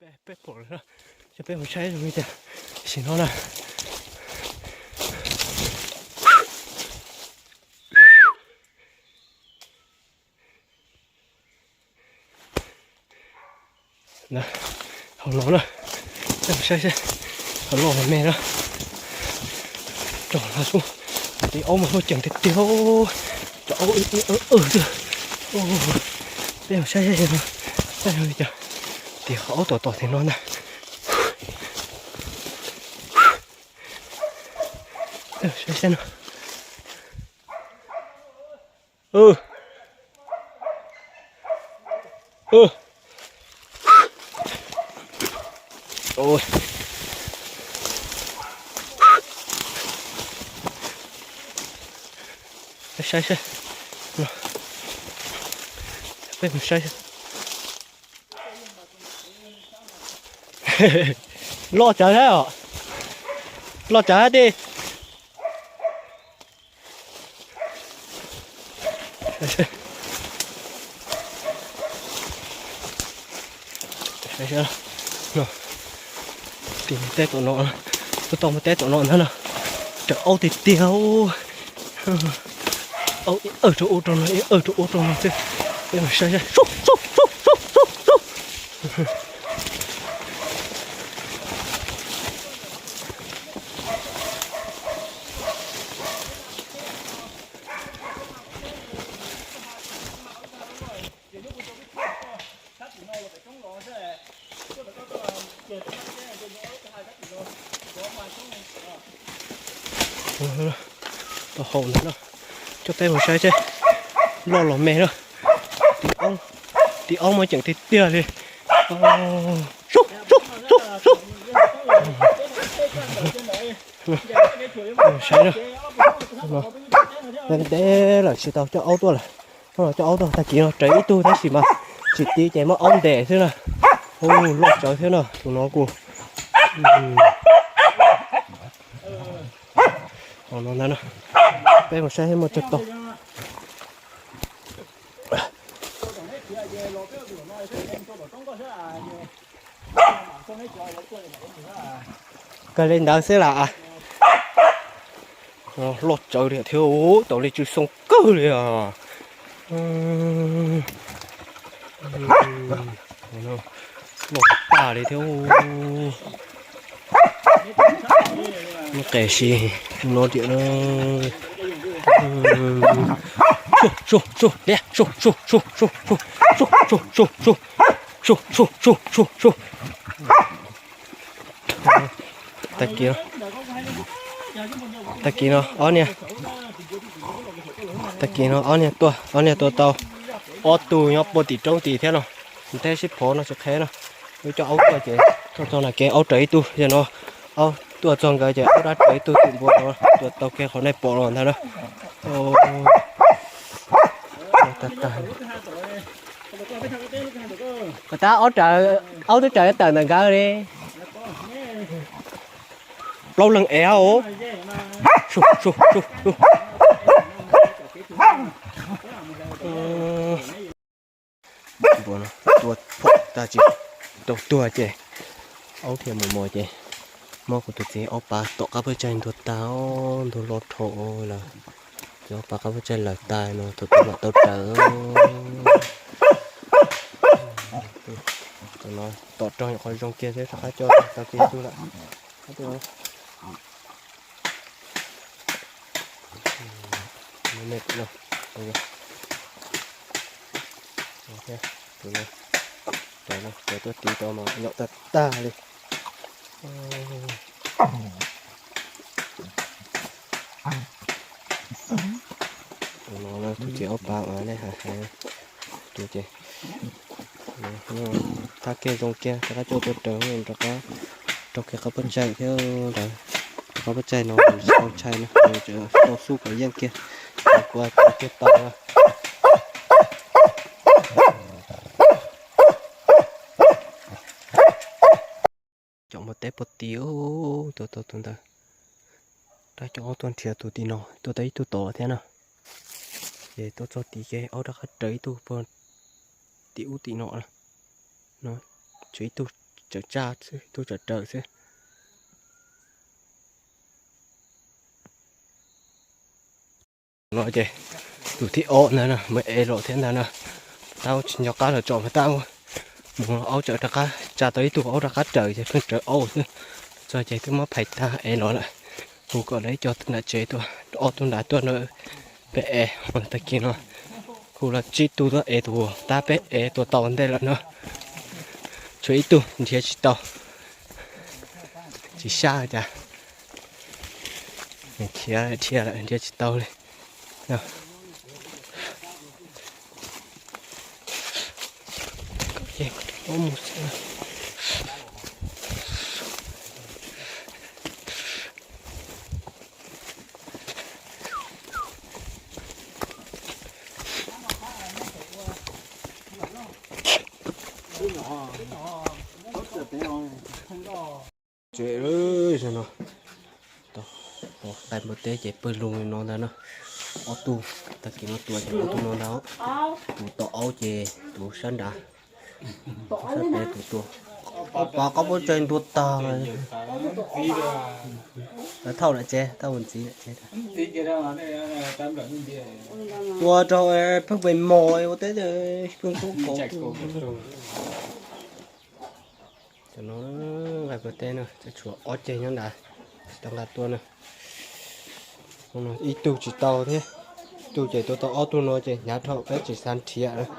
Peb pom lawm, coj peb mus saib zoo li cas. Tam sim no na, hauv no na, peb mus saib seb hauv loj los me na. Rog hla sub, tus aub mas muaj ceem tiag tiag, cov aub ib ib w w xwb. Peb mus saib seb no, saib zoo li cas. Tim qhov aub tom tom tim no ntag. Saib seb no. Saib saib, peb mus saib. Loj tsawv thiab os, loj tsawv thiab ti. Tim teb tom no, tuaj tau mus teb tom no ntag no. Raws aub tiag tiag, aub ib awg rau ub rau no, ib awg rau ub rau no xwb. Peb mus saib saib. Tau hau ntag na, coj peb mus saib seb loj los me na. Tim aub, tim aub mas ceem tiag tiag li. Saib na, ntev ntev lawm tsis tau coj aub tuaj lawm. Coj aub tuaj tag kis no raws ib tug tab sis mas tsis tiv ces muab aub ntes xwb na. Ub, loj tsawv thiab no, tus no kuj. Hauv no ntag na, peb mus saib seb muaj tsawg tau. Kawg li ntawd xwb las. Loj tsawv li thiab, tau li tsw xoo kawg li os. Loj tag li thiab. Muab qe si no tiam no. Sub, sub, sub, liab, sub, sub, sub, sub, sub, sub, sub, sub, sub, sub, sub, sub, sub. Tag kis, tag kis no ob niag, tag kis no ob niag tuaj, ob niag tuaj tau ob tug nyob puag tim roob tid thiab no. Nws thiaj sib phov no tsis qheb no. Wb coj aub tuaj ces tuaj txog na kev aub raws ib tug, yog no aub tuaj txog nkawd ces aub dab raws ib tug tim npua no, tuaj tau kiag qhov nej pom los ntag na. Tag tag. Kom tab aub raws, aub twb raws tawm ntawm nkawd li. Plaub leeg ev os. Npua no tua phom tag tsis tau tuag ces aub thiaj mus mos ces muab kuv tus txiv aub pav tom qab pab tsaig ntuag tag, ntuag loj dhau lawm. Txiv aub pav qab pab tsaig lawm tag no thaum twg mam tau raws. Tus no tom rog nyuam qhuav zoo kiag thiab rov qab coj tau kiag ib tug lawm. Tus no, cov no cov tuaj tiv tau mas nyom tag tag li. Tus no tus txiv aub pav uas nej hais hais, tus ces thab kiag zoo kiag rov qab coj tuaj raws rov qab rau kiag qab pab tsaig thiab ntawd. Qab pab tsaig no tsis tau ntshai no, tau xub kom yeej kiag, kuv tua kiag tau. Cov mus teb puag tid, tus tau tus ntawd. Rov coj aub tuaj nrhiav tus tim no, tuaj tau ib tug tod thiab no. Ces tuaj txog tid ces aub rov qab raws ib tug puag tim ub tim no na. No, tshuav ib tug tsawm tsaj xwb, ib tug tsawm raws xwb. No ces tus thib ob ntag no, mus ev los thiab ntag no. Tab tsis nco qab los tsom mas tab mus aub tsawm rov qab tsa tau ib tug aub rov qab raws ces pheej raws aub xwb. Txog ces twb muab phais tag ev los lawm. Hu kom lawv ib co nram tsev tuaj, ob tug nrad tuaj no peb ev. Tag kis no hu los tsib tug tuaj ev tus tab peb ev tua tau ntej lawm no. Tshuav ib tug nrhiav tsis tau, tsis saj cas. Khiav dhia lawm nrhiav tsis tau li. Tsev no, nqaij npua teb ces pawg lug li no ntag na. Ob tug, tag kis no tua ces ob tug no ntag. Tus tom aub ces tus sab nrad, sab pem tus tua. Ob pov qaub pob tsaig ntua tag lawm. Lawv thauj lawm tsev, thauj mus ntxiv lawm tsev. Tua rau pheej pes mos ua teb pheej kub kov. Cov no nqaij npua teb no tshuav ob ceg nyob nrad, tsis tau nqa tuaj na. Ib tug tsis tau thiab, ib tug ces tua tau ob tug no ces hnyav dhau peb tsis xav nrhiav lawm.